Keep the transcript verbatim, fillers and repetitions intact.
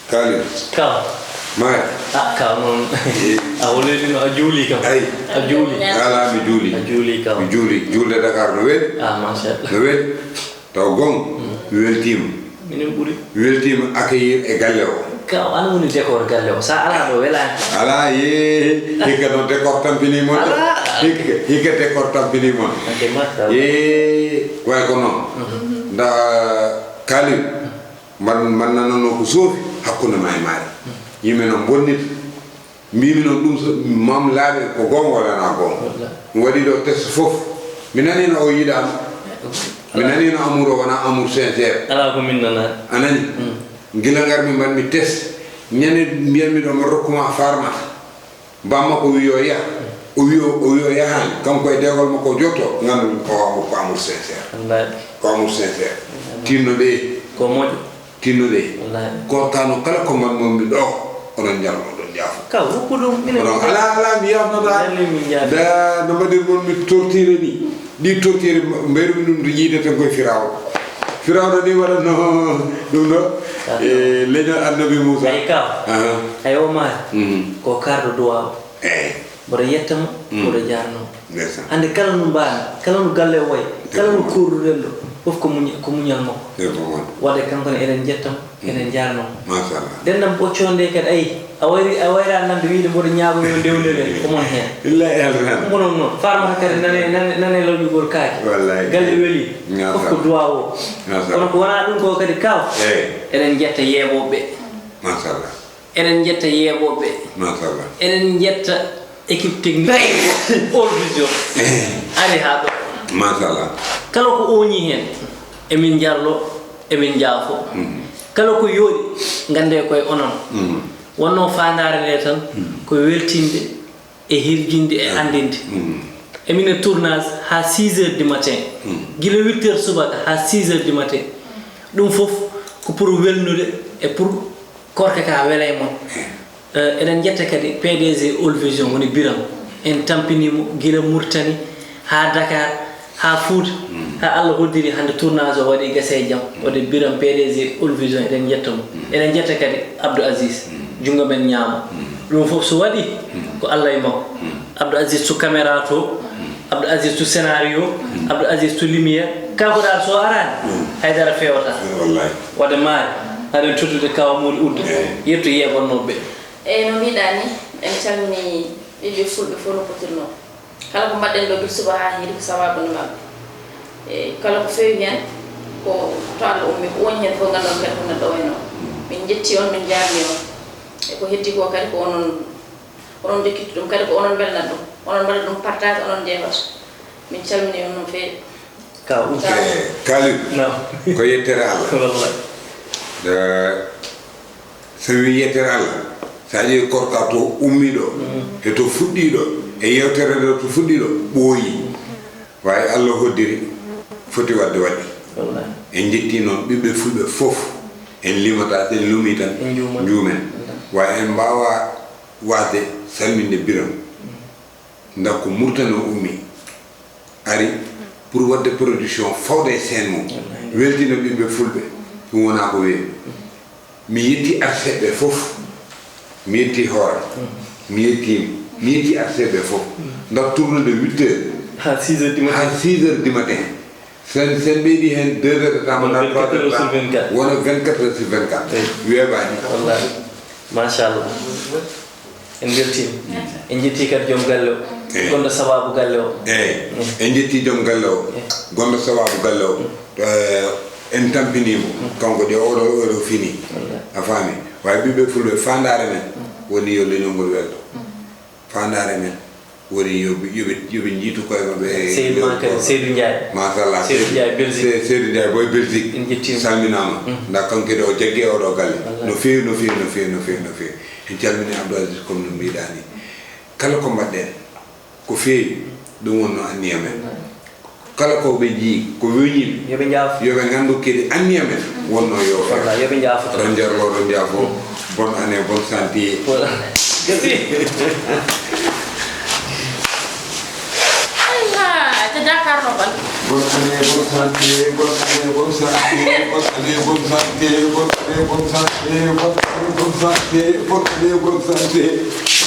Kali. Kaw. Maari. Ah, kaw noon. Eh. A woloyde no a juuli kam. Ay. A juuli. Ala mi juuli. A juuli kam. Mi juuli. Juulde Dakar no weli. Ah, machallah. No weli. Taw gom. Mm. Mi weltiima. Minen ɓuri. Mi weltiima accueillir e galle o. Kaw, an woni décor galle o. Sa ala ɗo welaani. Ala, ye. Hikka noon décor tampini mon. Ala. Hikka, hikka décor tampini mon. Ok, machallah. Ye, way ko noon. Mhm. Nda Kali. Man, man nanano ko soofi hakkunde ma e maari. Yimɓe no mbonnita. Mbimi noon ɗum so, mam laaɓe ko goonga walla na goonga. Wallaahi. Mi waɗi ɗo test fof. Mi nanino o yiɗaama. Mi nanino amour o wona amour sincère. Alaa ko min nanaani. A nani? Mm. Gila ngarmi mbaɗmi test. Ñande mbiyanmi ɗo ma rokkuma farmata. Bammakko wi yo yah. O wi o, o wi o yahaani. Kanko e deegol makko o jotto. Nganndu ko amour, ko amour sincère. Wallaahi. Ko amour sincère. Wallaahi. Tinno ɗe. Ko moƴƴo. Tinno ɗe. Wallaahi. Ko kano kala ko mbaɗ mon mi ɗo. Onon njarno ɗon jaafo. Ka woppu ɗum. Minen onon ala, ala, mi yafnata. Yalli min jaafo. Da, no mbaɗir mon mi tortire ni. Ɗi tortire mbayru ɗum to yiide tan koye Firawna. Firawna ni waɗatno ɗum ɗo. Ah. E leñol Annabi Moussa. Ay kaw. Aha. Ay o maari. Mhm. Ko karɗo duwaaw. Eey. Mboɗo yetta mo, mm, mboɗo jaarnoo mo. Ndeysaan. Hannde kala no mbaami, kala no galle o wayi, kala no, ndeysaan, kuurduɗen ɗo, fof ko muñ-, ko muñal makko. Ndeysaan. Waɗde kanko ne eɗen njetta mo, mm, eɗen njaarnoo mo. Machallah. Ndennam ɓoccoo nde kadi, ayi, a wayri, a wayra nande wiyde mboɗo ñaago yo ndewle men, ko mon heen. Billahi, Alhamdulillah. Ko mon noon. Farmata kadi nane, nane, nane lawƴugol kaake. Wallahi. Galle weli. Machallah. Fof ko duwaaw o. Machallah. Kono ko wonaa ɗum ko kadi kaw. Eey. Eɗen njetta yeeɓooɓe ɓe. Machallah. Eɗen njetta yeeɓooɓe. Machallah. Eɗen njetta équipe technique All Vision. Eh. Ari haa ɗo. Machallah. Kala ko ooñii heen, emin njarlo, emin njaafo. Mhm. Kala ko yooɗi, nganndee koye onon. Mhm. Wonnoo faandaare nde tan, mhm, ko weltinde e hirjinde e, mhm, anndinde. Mhm. Emin e tournage haa six heures du matin. Mhm. Gila huit heures subaka haa six heures du matin. Ɗum fof ko pour welnude e pour Korka ka wela e mon. Eh, eɗen njetta kadi P D G All Vision woni Biram. En tampinii mo gila Murtani haa Dakar, haa Fuuta, mm, haa Allah hoddiri hannde tournage o waɗi gasa e jam. Mm. Waɗi Biram P D G All Vision eɗen njetta mo. Mm. Eɗen njetta kadi Abdou Aziz. Mm. Junngo men ñaamo. Mm. Ɗum fof so waɗi, mm, ko Allah e makko. Mm. Abdou Aziz to caméra to, mm, Abdou Aziz to scénario, mm, Abdou Aziz to lumière. Kanko dal so araani, mm, haydara feewata. Eh, wallahi. Wadde maari, aɗen tottude kaw Mody Ould. Eh. Yetto yeeɓannooɓe ɓe. Eyi, no mbiɗaa ni, en calminii ɓiɓɓe fulɓe fof no potirnoo. Kala ko mbaɗɗen ɗo gila suba haa hiiri ko sabaabu nde maɓɓe. E kala ko feewi heen, ko to Allah ummi, ko woni heen fof ngannduɗon kadi ko neɗɗo wayno. Min njettii on, min njaarnii on. E ko heddii ko kadi ko onon, onon njokkiti ɗum, kadi ko onon mbelnata ɗum. Onon mbaɗa ɗum partage, onon njeeɓata. Min calminii on no feewi. Ka Ould. Eh, Kalidou. Naam. Ko yettere Allah. Wallahi. Eh, so mi yettere Allah, so a ƴeewi Korka to ummiɗo, mm, e to fuɗɗiɗo, e yewtere nde to fuɗɗiɗo, ɓooyi. Waawi Allah hoddiri, foti waɗde waɗi. Wallahi. En njettii noon ɓiɓɓe fulɓe fof, en limata, en lumii tan, en njuuman. Njuumen. Wallahi. Waawi en mbaawa waasde salminde Biram. Mm. Nda ko Murtani o ummi, ari pour waɗde production fawde e seen mum, weltina ɓiɓɓe fulɓe, ɗum wonaa ko weeɓi. Mi yetti arseeɓe fof, mi yetti hoore, mi yetti, mi yetti arseeɓe fof. Nda tournude huit heures haa six heures du matin. Haa six heures du matin. Sen, sen ɓeydi heen deux heures de temps, wona trois heures de temps, wona vingt-quatre heures sur vingt-quatre. Eyi. Weeɓaani. Wallahi. Machallah. En mbeltiima. En njettii kadi joom galle o. Eyi. Gonɗo sabaabu galle o. Eyi. Mm. En njettii joom galle o. Eyi. Gonɗo sabaabu galle o. Mm. Eh, en tampinii mo. Mm. Kanko de oɗo, oɗo fini. Wallahi. A faami? Waawi ɓiɓɓe fulɓe faandaare men. Mm. Woni yo leñol ngol welto. Mm. Faandaare men woni yo ɓe, yo ɓe, yo ɓe njiitu koye maɓɓe e Seydou Mankari, Seydou Ndiaye. Machallah. Seydou Ndiaye, Belgique. Se-, Seydou Ndiaye, boy Belgique. En njettiima. Salminaama. Mm. Nda kanko kadi o jaggi e oɗo galle. Wallahi. No feewi, no feewi, no feewi, no feewi, no feewi. En calminii Abdou Aziz comme no mbiɗaa ni. Kala ko mbaɗɗen, ko feewi, ɗum wonno anniya men. Wallahi. Kala ko ɓe njii, ko weñiiɓe, yo ɓe njaafo, yo ɓe nganndu kadi anniya men wonno yo feew. Walla, yo ɓe njaafo. Ronjer lo, ronjer fo. Mm. Bonne année, bonne santé. Voilà. Merci. Aywa, to Dakar no ban. Bonne année, bonne santé, bonne année, bonne santé, bonne année, bonne santé, bonne année, bonne santé, bonne année, bonne santé, bonne année, bonne santé.